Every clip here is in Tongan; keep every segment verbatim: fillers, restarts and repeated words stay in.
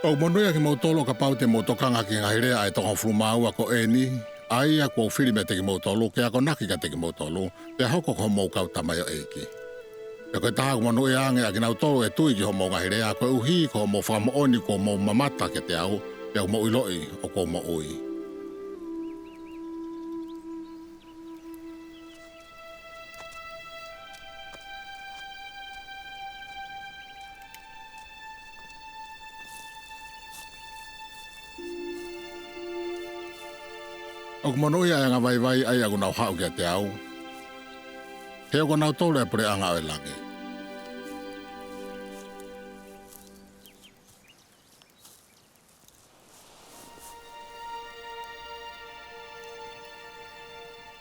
ʻOku monūʻia ʻa kimoutolu ʻo kapau te mou tokanga ki he ngaahi lea ʻa e Toko Hongofulu Mā Ua ko ʻeni, ʻa ia kuo u fili meiate kimoutolu, ke akonaki kiate kimoutolu, pea hoko ko hoʻomou kau tamaioʻeiki. Pea ko e taha ʻoku monūʻia ange ʻa kinautolu ʻe tui ki hoʻomou ngaahi lea, koeʻuhi ko hoʻomou fakamoʻoni kuo mou mamata kiate au, pea ʻoku mou ʻiloʻi ʻoku ou moʻui. ʻOku monūʻia ʻa e angavaivai ʻa ia ʻoku nau haʻu kiate au, he ʻoku ʻonautolu ʻa e puleʻanga ʻo e langi.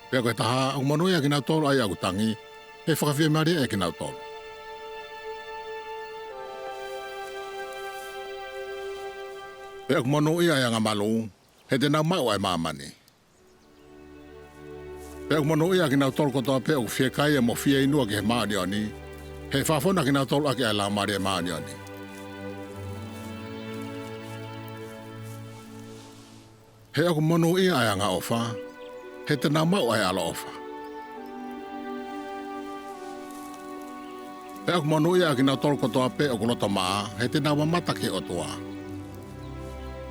Pea ko e taha, ʻoku monūʻia ʻa kinautolu ʻa ia ʻoku tangi, he ʻe fakafiemālieʻi ʻa kinautolu. Pea ʻoku monūʻia ʻa e angamalū, he te nau maʻu ʻa e māmani. Pea ʻoku monūʻia ʻa kinautolu kotoa pē ʻoku fiekaia mo fieinua ki he māʻoniʻoni, he ʻe fakafonu ʻa kinautolu ʻaki ʻa e Laumālie Māʻoniʻoni. He ʻoku monūʻia ʻa e angaʻofa, he te nau maʻu ʻa e ʻaloʻofa. Pea ʻoku monūʻia ʻa kinautolu kotoa pē ʻoku loto maʻa, he te nau mamata ki he ʻOtua.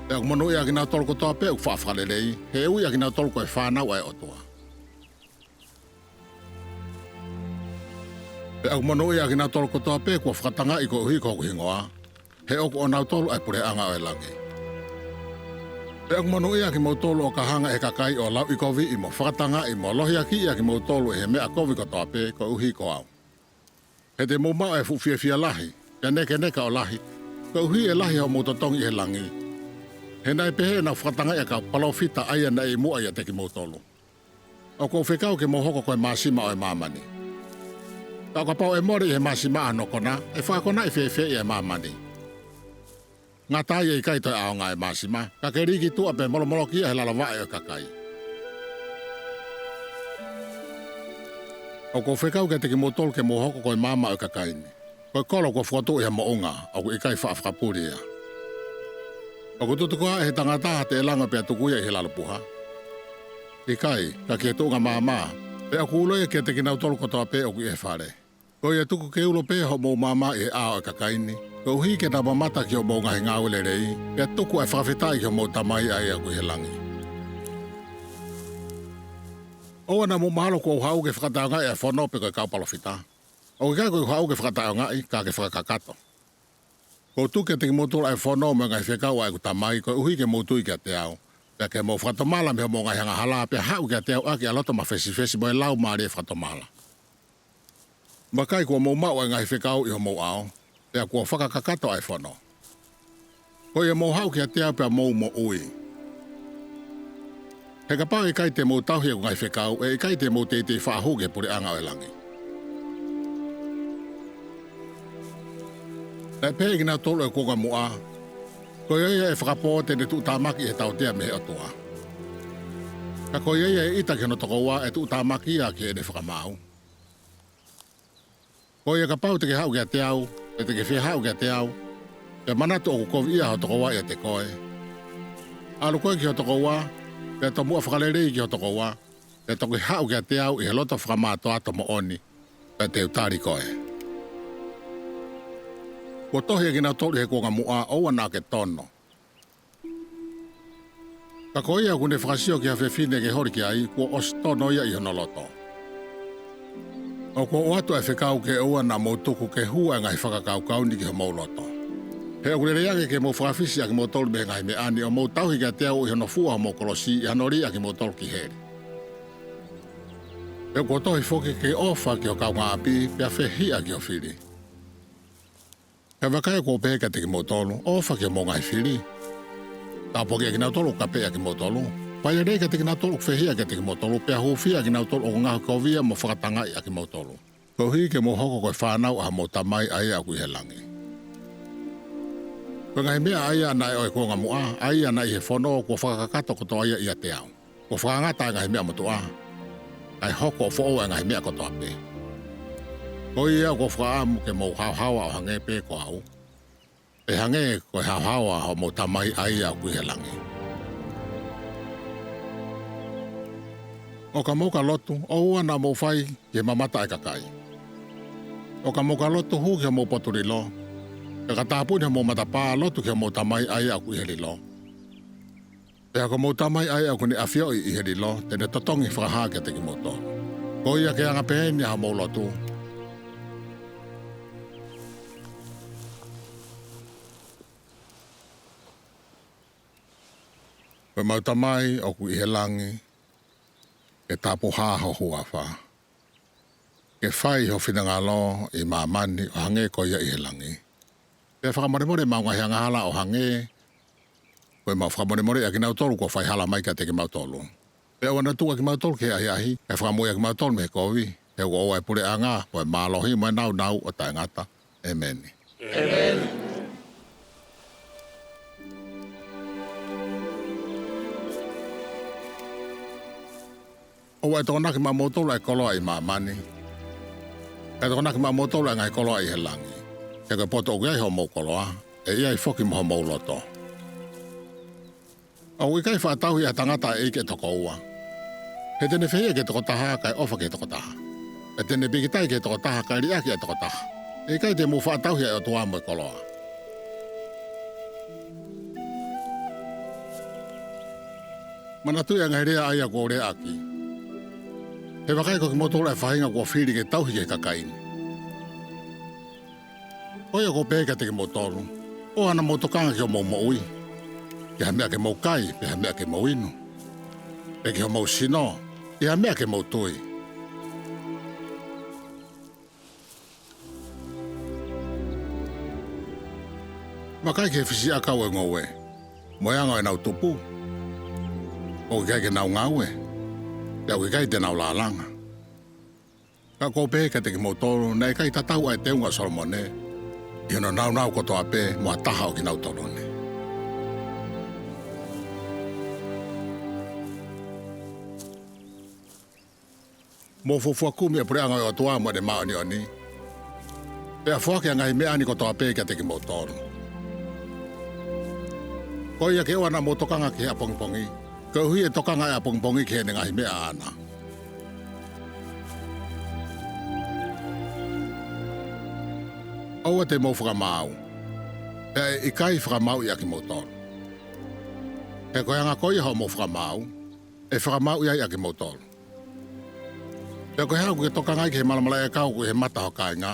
Pea ʻoku monūʻia ʻa kinautolu kotoa pē ʻoku faʻa fakalelei, he ʻe ui ʻa kinautolu ko e fānau ʻa e ʻOtua. Pea ʻoku monūʻia ʻa kinautolu kotoa pē kuo fakatangaʻi koeʻuhi ko hoku hingoa, he ʻoku ʻonautolu ʻa e puleʻanga ʻo e langi. Pea ʻoku monūʻia ʻa kimoutolu ʻoka hanga ʻe he kakai ʻo lauʻikoviʻi mo fakatangaʻi mo lohiakiʻi ʻa kimoutolu ʻi he meʻa kovi kotoa pē koeʻuhi ko au. He te mou maʻu ʻa e fuʻu fiefia lahi, pea nēkeneka ʻo lahi, koeʻuhi ʻe lahi hoʻomou totongi ʻi he langi. He naʻe pehē ʻenau fakatangaʻi ʻa e kau palōfita ʻa ia naʻe ʻi muʻa ʻiate kimoutolu. ʻOku ou fekau ke mou hoko ko e māsima ʻo e māmani. Ka ʻo kapau ʻe mole ʻi he māsima ʻa hono kona, ʻe fakakonaʻi fēfeeʻi ʻa e māmani? Ngata ai ʻe ʻikai toe ʻaonga ʻa e māsima, ka ke lī ki tuʻa pea molomolokiʻia ʻi he lalo vaʻe ʻo e kakai. ʻOku ou fekau kiate kimoutolu ke mou hoko ko e maama ʻo e kakai ni. Ko e kolo kuo fokotuʻu ʻi ha moʻunga, ʻoku ʻikai faʻa fakapuli ia. ʻOku tutuku ʻe he tangata ha teʻelango pea tuku ia ʻi he lalo puha? ʻIkai, ka ki he tuʻunga maama, pea ʻoku ulo ia kiate kinautolu kotoa pē ʻoku ʻi he fale. Ko ia tuku ke ulo pē hoʻomou maama ʻi he ʻao ʻo e kakai ni, koeʻuhi ke nau mamata ki hoʻomou ngaahi ngāue lelei, pea tuku ʻa e fakafetaʻi ki hoʻomou Tamai ʻa ia ʻoku ʻi he langi. ʻOua naʻa mou mahalo kuó u haʻu ke fakataʻeʻaongaʻi ʻa e fono pe ko e kau palōfita. ʻOku ʻikai ko ʻeku haʻu ke fakataʻeʻaongaʻi, ka ke fakakakato. Kuó u tuku kiate kimoutolu ʻa e fono mo e ngaahi fekau ʻa ʻeku Tamai, koeʻuhi ke mou tui kiate au, pea ke mou fakatomala mei hoʻomou ngaahi angahala, pea haʻu kiate au ʻaki ʻa e loto mafesifesi mo e laumālie fakatomala. Vakai, kuo mou maʻu ʻa e ngaahi fekau ʻi homou ʻao, pea kuo fakakakato ʻa e fono. Ko ia mou haʻu kiate au pea mou moʻui. He kapau ʻe ʻikai te mou tauhi ʻeku ngaahi fekau, ʻe ʻikai te mou teitei faʻa hū ki he puleʻanga ʻo e langi. Naʻe pehē ʻe kinautolu ʻo e kuonga muʻa, ko ia ia ʻe fakapō te ne tuʻutāmaki ʻi he tautea mei he ʻOtua. Ka ko ia ia ʻe ʻita ki hono tokoua ʻe tuʻutāmaki ia ki heʻene fakamaau. Ko ia kapau te ke haʻu kiate au, pe te ke fie haʻu kiate au, pea manatu ʻoku koviʻia ho tokoua ʻiate koe, ʻalu koe ki ho tokoua, pea tomuʻa fakalelei ki ho tokoua, pea toki haʻu kiate au ʻi he loto fakamātoato moʻoni, pea te u tali koe. Kuo tohi ʻe kinautolu ʻi he kuonga muʻa, ʻoua naʻa ke tono. Ka ko ia ʻoku ne fakasio ki ha fefine ke holi ki ai, kuo ʻosi tono ia ʻi hono loto. ʻOku ou ʻoatu ʻa e fekau ke ʻoua naʻa mou tuku ke hū ʻa e ngaahi fakakaukau ni ki homou loto. He ʻoku lelei ange ke mou fakafisi ʻa kimoutolu mei he ngaahi meʻa ni, ʻo mou tauhi kiate au ʻi hono fua homou kolosi, ʻi hano lī ʻa kimoutolu ki heli. He kuo tohi foki ke ʻofa ki ho kaungāʻapi, pea fehiʻa ki ho fili. Kae vakai, ʻoku ou pehē kiate kimoutolu, ʻofa ki homou ngaahi fili, tāpuakiʻi ʻa kinautolu ʻoku kapeʻi ʻa kimoutolu, failelei kiate kinautolu ʻoku fehiʻa kiate kimoutolu, pea hūfia ʻa kinautolu ʻoku ngaohikovia mo fakatangaʻi ʻa kimoutolu, koeʻuhi ke mou hoko ko e fānau ʻa hoʻomou Tamai ʻa ia ʻoku ʻi he langi. Ko e ngaahi meʻa ʻa ia naʻe ʻo e kuonga muʻa, ʻa ia naʻe ʻi he fono, kuo fakakakato kotoa ia ʻiate au. Kuo fakangata ʻa e ngaahi meʻa motuʻa, kae hoko ʻo foʻou ʻa e ngaahi meʻa kotoa pē. Ko ia ʻoku ou fakaʻamu ke mou haohaoa ʻo hangē pē ko au. ʻe hangē ko e haohaoa ʻa hoʻomou Tamai ʻa ia ʻoku ʻi he langí. ʻO ka mou ka lotu, ʻoua naʻa mou fai ki he mamata ʻa e kakaí. ʻO ka mou ka lotu, hū ki homou potu liló, pea ka tāpuni homou matapaá, lotu ki hoʻomou Tamai ʻa ia ʻoku ʻi he liló, pea ko hoʻomou Tamai ʻa ia ʻokú ne ʻafioʻi ʻi he liló te ne totongi fakahā kiate kimoutolu. Ko ia ke anga peheni ʻa hoʻomou lotú. Ko ʻemau Tamai ʻoku ʻi he langi, ke tapuhā ho huafá. Ke fai ho finangaló ʻi māmani ʻo hangē ko ia ʻi he langí. Pea fakamolemole ʻemau ngaahi angahalá ʻo hangē ko ʻemau fakamolemoleʻi ʻa kinautolu kuo fai hala mai kiate kimautolú. Pea ʻoua naʻa tuku ʻa kimautolu ki he ʻahiʻahí, kae fakamoʻui ʻa kimautolu mei he koví, he ʻoku ʻoʻou ʻa e puleʻangá, mo e mālohí, mo e nāunau ʻo taʻengata. ʻĒmeni. ʻOua ʻe tokonaki maʻamoutolu ʻa e koloa ʻi māmani, kae tokonaki maʻamoutolu ʻa e ngaahi koloa ʻi he langí. He ko e potu ʻoku ʻi ai hoʻomou koloá, ʻe ʻi ai foki mo homou lotó. ʻOku ʻikai faʻa tauhi ʻe ha tangata ʻa e ʻeiki ʻe toko ua, he te ne fehiʻa ki he toko tahá, kae ʻofa ki he toko tahá; pea te ne pīkitai ki he toko tahá, kae liʻaki ʻa e toko tahá. ʻE ʻikai te mou faʻa tauhi ʻa e ʻOtuá mo e koloá. Manatuʻi ʻa e ngaahi lea ʻa ia kuó u lea ʻakí. He vakai, ko kimoutolu ʻa e faʻahinga kuo fili ke tauhi ki he kakaí ni. Ko ia ʻoku ou pehē kiate kimoutolu, ʻoua naʻa mou tokanga ki hoʻomou moʻuí, ki ha meʻa ke mou kai, pe ha meʻa ke mou inu; pe ki homou sinó, ʻi ha meʻa ke mou tui. Vakai ki he fisiʻiʻakau ʻo e ngoué, mo e anga ʻo ʻenau tupú; ʻoku ʻikai ke nau ngāue, pea ʻoku ʻikai te nau lālanga. Ka ʻoku ou pehē kiate kimoutolu, naʻe ʻikai tatau ʻa e teunga ʻo Solomoné ʻi hono nāunau kotoa pē mo ha taha ʻo kinautolú ni. Mou fuofua kumi ʻa e puleʻanga ʻo e ʻOtuá mo ʻene māʻoniʻoní, pea foaki ʻa e ngaahi meʻá ni kotoa pē kiate kimoutolu. Ko ia ke ʻoua naʻa mou tokanga ki he ʻapongipongí, koeʻuhi ʻe tokanga ʻa e ʻapongipongí ki heʻene ngaahi meʻa ʻaʻaná. ʻOua te mou fakamāu, pea ʻe ʻikai fakamāuʻi ʻa kimoutolu. He ko e anga ko ia hoʻomou fakamāú, ʻe fakamāuʻi ai ʻa kimoutolu. Pea ko e hā ʻokú ke tokanga ai ki he malamalaʻi ʻakau ʻoku ʻi he mata ho kāingá,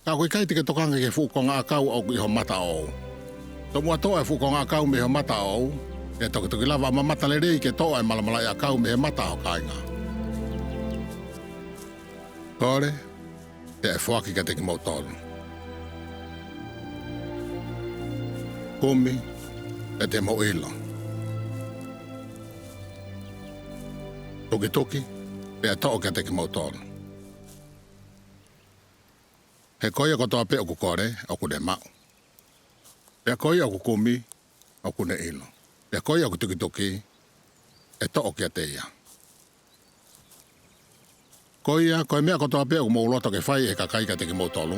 ka ʻoku ʻikai te ke tokanga ki he fuʻu konga ʻakau ʻoku ʻi ho mata ʻoʻoú? Tomuʻa toʻo ʻa e fuʻu konga ʻakau mei ho mata ʻoʻoú, pea toki toki lava ʻo mamata lelei ke toʻo ʻa e malamalaʻi ʻakau mei he mata ho kāingá. Kole, pea ʻe foaki kiate kimoutolu. Kumi, pea te mou ʻilo. Tukituki, pea ʻe toʻo kiate kimoutolu. He ko ia kotoa pē ʻoku kolé, ʻokú ne maʻu; pea ko ia ʻoku kumí, ʻokú ne ʻilo; pea ko ia ʻoku tukitukí, ʻe toʻo kiate ia. Ko ia, ko e meʻa kotoa pē ʻoku mou loto ke fai ʻe he kakaí kiate kimoutolú,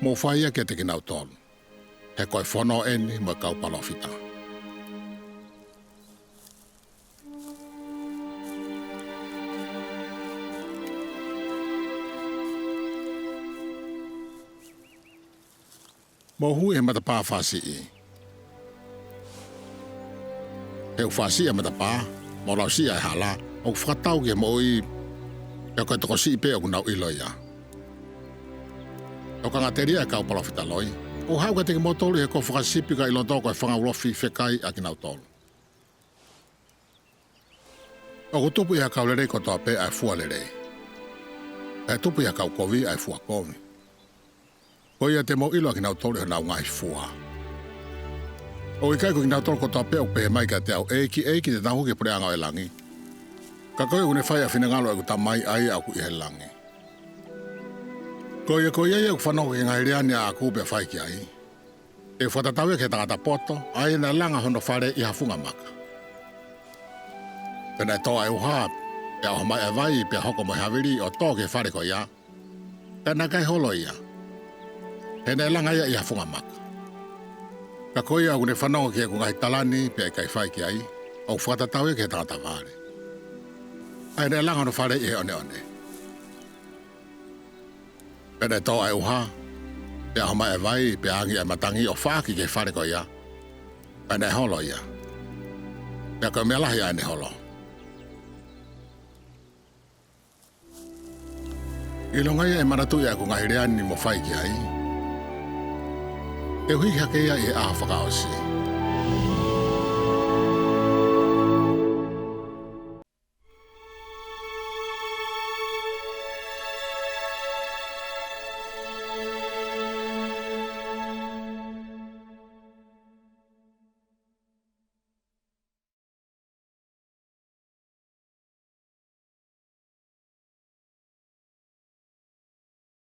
mou fai ia kiate kinautolu; he ko e fono ʻeni mo e kau palōfitá. Mou hū ʻi he matapā fāsiʻí. He ʻoku fāsiʻi ʻa e matapaá, mo lausiʻi ʻa e halá; ʻoku fakatau ki he moʻuí, pea ko e tokosiʻi pē ʻoku nau ʻilo iá. Tokanga telia ʻa e kau palōfita loí. ʻOku ou haʻu kiate kimoutolu ʻi he kofu fakasipi, ka ʻi lotó ko e fanga ulofi fekai ʻa kinautolu. ʻOku tupu ʻi he ʻakau lelei kotoa pē ʻa e fua lelei, pea ʻe tupu ʻi he ʻakau koví ʻa e fua kovi. Ko ia te mou ʻilo ʻa kinautolu ʻe honau ngaahi fuá. ʻOku ʻikai ko kinautolu kotoa pē ʻoku pehē mai kiate au, ʻEiki, ʻEiki, te nau hū ki he puleʻanga ʻo e langí, ka ko ia ʻokú ne fai ʻa e finangalo ʻo ʻeku Tamai ʻa ia ʻoku ʻi he langí. Ko ia, ko ia ia ʻoku fanongo ki he ngaahi leá ni ʻaʻakú pea fai ki aí, te u fakatatau ia ki ha tangata poto, ʻa ia naʻe langa hono falé ʻi ha funga maka. Pea naʻe tō ʻa e uhá, pea ʻoho mai ʻa e vaí, pea hoko mo e havilí, ʻo tō ki he fale ko iá; ka naʻe ʻikai holo ia, he naʻe langa ia ʻi ha funga maka. Ka ko ia ʻokú ne fanongo ki heʻeku ngaahi talá ni pea ʻikai fai ki aí, ʻoku fakatatau ia ki he tangata vale, ʻa ia naʻe langa hono faleʻi ʻe he ʻoneʻoné. Pea naʻe tō ʻa e ʻuhá, pea ʻoho mai ʻa e vaí, pea angi ʻa e matangí ʻo faʻaki ki he fale ko iá; pea naʻe holo ia, pea ko e meʻa lahi ʻa ʻene holó. ʻIlonga ia ʻe manatuʻi ʻa ʻeku ngaahi leá ni mo fai ki aí, te u hiki hake ia ʻi he ʻaho fakaʻosí.